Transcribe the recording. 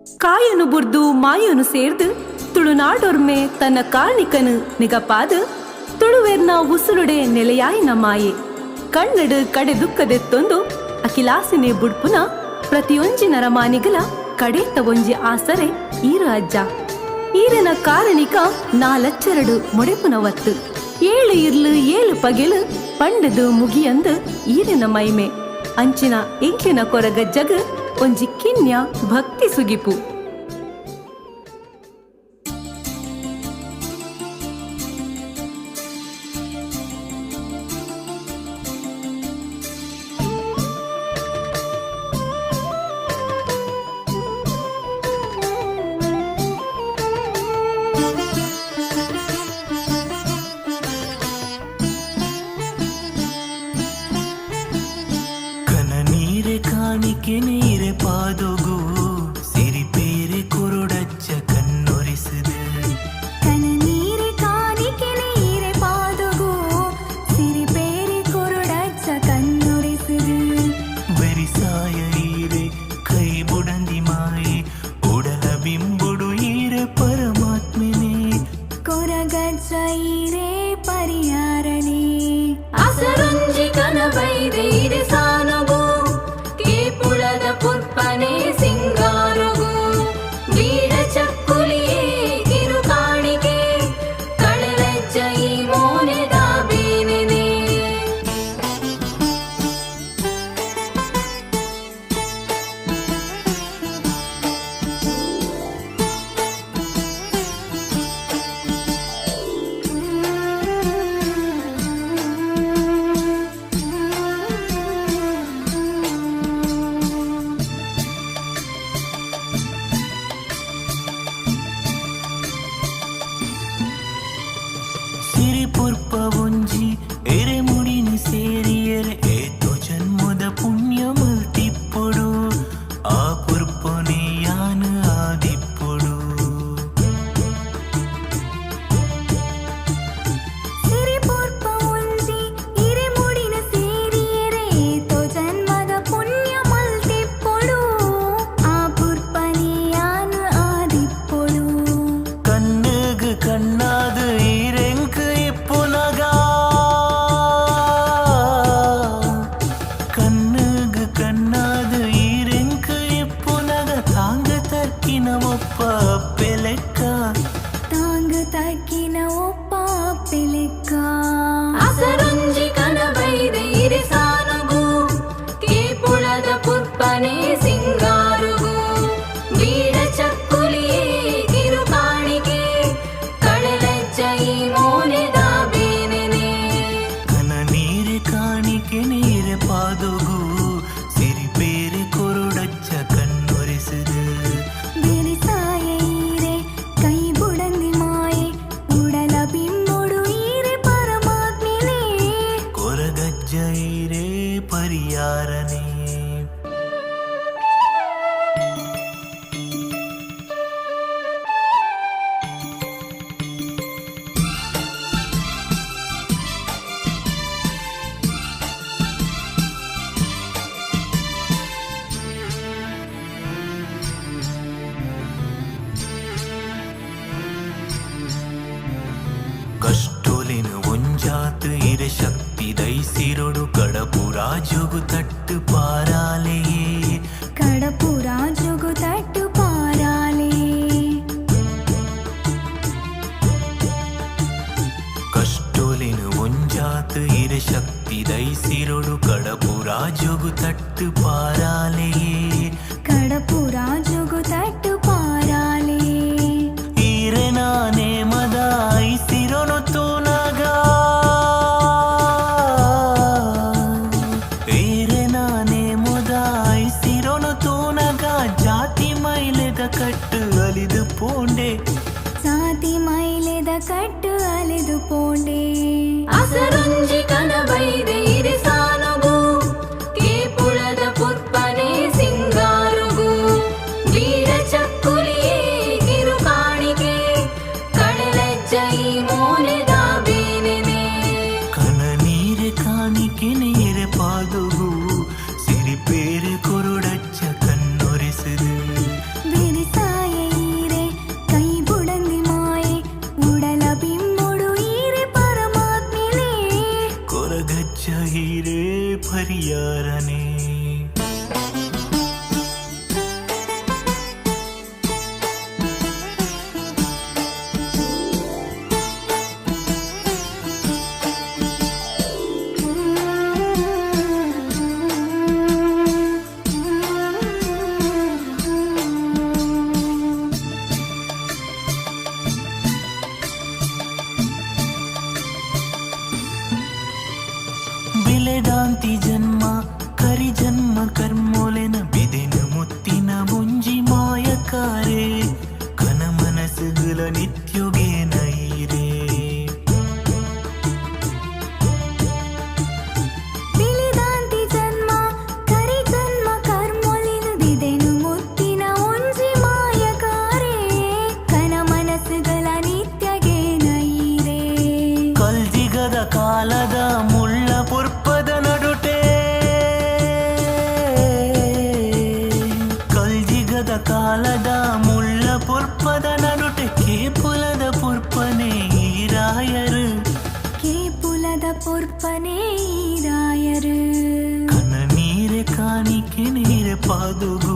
ಕಾಯನು ಬುರ್ದು ಮಾಯನು ಸೇರ್ದು ತುಳುನಾಡೊರ್ಮೆ ತನ್ನ ಕಾರ್ಣಿಕನು ನಿಗಪಾದು ತುಳುವೆರ್ನ ಉಸುಲುಡೆ ನೆಲೆಯಾಯಿನ ಮಾಯೆ ಕಣ್ಣಡು ಕಡೆ ದುಃಖದೆತ್ತೊಂದು ಅಖಿಲಾಸಿನೆ ಬುಡ್ಪುನ ಪ್ರತಿಯೊಂಜಿ ನರಮಾನಿಗಲ ಕಡೇತ ಒಂಜಿ ಆಸರೆ ಈರು ಅಜ್ಜ. ಈರನ ಕಾರಣಿಕ ನಾಲಚ್ಚರಡು ಮೊಡೆಪುನವತ್ತು ಏಳು ಇರ್ಲು ಏಳು ಪಗೆಲು ಪಂಡದು ಮುಗಿಯಂದು ಈರಿನ ಮೈಮೆ ಅಂಚಿನ ಎಂಕ್ಲಿನ ಕೊರಗಜ್ಜಗ್ ಒಂಜಿ ಕಿನ್ಯ ಭಕ್ತಿ ಸುಗಿಪು. ಕನ ನೀರೆ ಕಾಣಿಕೆ ನೀರೆ ಪಾದೊಗು ಸಿರಿಪೇರೆ ಕುರುಡಚ್ಚ ಕಣ್ಣೊರಿಸಿದು. ಕನನೀರೆ ಕಾಣಿಕೆ ನೀರೆ ಪಾದಗು ಸಿರಿಪೇರಿ ಕುರುಡಚ್ಚ ಕಣ್ಣುರಿಸಿದು. ಬೆರಿಸಾಯ ಈರೆ ಕೈ ಬುಡಂದಿ ಮಾಯೆ ಉಡಲ ಬಿಂಬುಡು ಈರೆ ಪರಮಾತ್ಮನೆ. ಕೊರಗಜ್ಜ ಈರೇ ಪರಿಹಾರನೇ. ಅಸರುಂಜಿ ಕನಬೈದೆ ಇರೆ ಸಾನಗು ಕೇಪುಳದ ಪುರ್ಪನೆ ಸಿಂಗಾರುಗು ಬೀಡ ಚಕ್ಕುಲಿಯೇ ಕಿರು ಕಾಣಿಕೆ ಕಳಲಜ್ಜ ಈ ಮೋನೆದ ಬೇನೆನೆ. ಸಿರಿಪುರ್ಪ ಒಂಜಿ ಎರೆ ಮುಡಿನ ಸೇರಿಯರೆ ಏತೋ ಜನ್ಮದ ಪುಣ್ಯ ಮಲ್ತಿಪ್ಪೊಡು ಆ ಪುರ್ಪೊನೆ ಯಾನು ಆದಿಪ್ಪೊಡು. ಸಿರಿಪುರ್ಪ ಒಂಜಿ ಇರೆ ಮುಡಿನ ಸೇರಿಯರೆ ತೋ ಜನ್ಮದ ಪುಣ್ಯ ಮಲ್ತಿಪ್ಪೊಡು ಆ ಪುರ್ಪನಿಯಾನು ಆದಿಪ್ಪೊಡು. ಕಣ್ಣುಗ್ ಕಣ್ಣಾದು ಈರೆಂಕ್ ಇಪ್ಪುನಗ ಕಣ್ಣುಗ್ ಕಣ್ಣಾದು ಈರೆಂಕ್ ಇಪ್ಪುನಗ ತಾಂಗ ತರ್ಕಿನ ಒಪ್ಪ ಪೆಲೆಕ್ಕ. ತಾಂಗ್ ತಗ್ಗಿನ ಒಪ್ಪ ಪಿಲಿಕ್ಕ. ಅಸರುಂಜಿ ಕನಬೈದೆ ಇರೆ ಸಾನಗು ಕೇಪುಳದ ಪುರ್ಪನೆ ಸಿಂಗಾರುಗು ಬೀಡ ಚಕ್ಕುಲಿಯೇ ಕಿರು ಕಾಣಿಕೆ ಕಳಲಜ್ಜ ಈ ಮೋನೆದ ಬೇನೆನೆ. ಕನ ನೀರೆ ಕಾಣಿಕೆ ನೀರೆ ಪಾದೊಗು ಸಿರಿಪೇರೆ ಕೊರುಡಚ್ಚ ಕಣ್ಣೊರೆಸುದು. ಬೆರಿಸಾಯ ಈರೆ ಕೈ ಬುಡಂದಿ ಮಾಯೆ ಉಡಲ ಬಿಂಬುಡು ಈರೆ ಪರಮಾತ್ಮನೇ. ಕೊರಗಜ್ಜ ಈರೇ ಪರಿಯಾರನೇ. ಕಷ್ಟೊಲಿನ ಒಂಜಾತ್ ಇರೆ ಶಕ್ತಿ ದೈಸಿರೊಡು ಕಡಪು ರಾಜುಗು ತಟ್ಟು ಪಾರಾಲೆಯೇ. ಕಡಪು ರಾಜುಗು ತಟ್ಟು ಪಾರಾಲೆ. ಕಷ್ಟೊಲಿನ ಒಂಜಾತ್ ಇರೆ ಶಕ್ತಿ ದೈಸಿರೊಡು ಕಡಪು ರಾಜುಗು ತಟ್ಟು ಪಾರಾಲೆಯೇ. ಕಡಪು ರಾಜುಗು ತಟ್ಟು ಪಾರಾಲೆ. ಈರೆ ನಾನೇ ಮದ ಐಸಿರೊನು ತೂನಗ ಈರೆ ನಾನೇ ಮುದ ಐಸಿರೊನು ತೂನಗ ಜಾತಿ ಮೈಲೆದ ಕಟ್ಟು ಅಲಿದು ಪೋಂಡೆ. ಜಾತಿ ಮೈಲೆದ ಕಟ್ಟು ಅಲೆದು ಪೋಂಡೆ. ಅಸರುಂಜಿ ಕನಬೈದೆ ಇರೆ ಸಾನಗು ಕೇಪುಳದ ಪುರ್ಪನೆ ಸಿಂಗಾರುಗು ಬೀಡ ಚಕ್ಕುಲಿಯೇ ಕಿರು ಕಾಣಿಕೆ ಕಳಲಜ್ಜ ಈ ಮೋನೆದ ಬೇನೆನೆ. ಕನ ನೀರೆ ಕಾಣಿಕೆ ನೀರೆ ಪಾದುಗು ಸಿರಿಪೇರೆ ಕೊರುಡಚ್ಚ ಕಣ್ಣೊರೆಸುದು. ಬೆರಿಸಾಯ ಮಾಯಕಾರೆ, ಕನ ಮನಸ್ಸುಗಳ ನಿತ್ಯುಗೆ ನೈರೇ. ಪಿಲಿದಾಂತಿ ಜನ್ಮ ಕರಿ ಜನ್ಮ ಕರ್ಮೊಲಿನು ದಿದೆನು ಮುತ್ತಿನ ಒಂಜಿ ಮಾಯಕಾರೆ, ಕನ ಮನಸ್ಸುಗಳ ನಿತ್ಯಗೆ ನೈರೇ. ಕಲ್ಜಿಗದ ಕಾಲದ ಮುಳ್ಳ ಪುರ್ಪದ ನಡುಟೆ, ಕಲ್ಜಿಗದ ಕಾಲದ ಮುಳ್ಳ ಪುರ್ಪದ ನಡುಟೆ ಕೇಪುಲದ ಪುರ್ಪನೆ ಈರಾಯರು. ಕೇಪುಲದ ಪೊರ್ಪನೆ ರಾಯರು. ಕನ ನೀರೆ ಕಾಣಿಕೆ ನೀರೆ ಪಾದುಗು.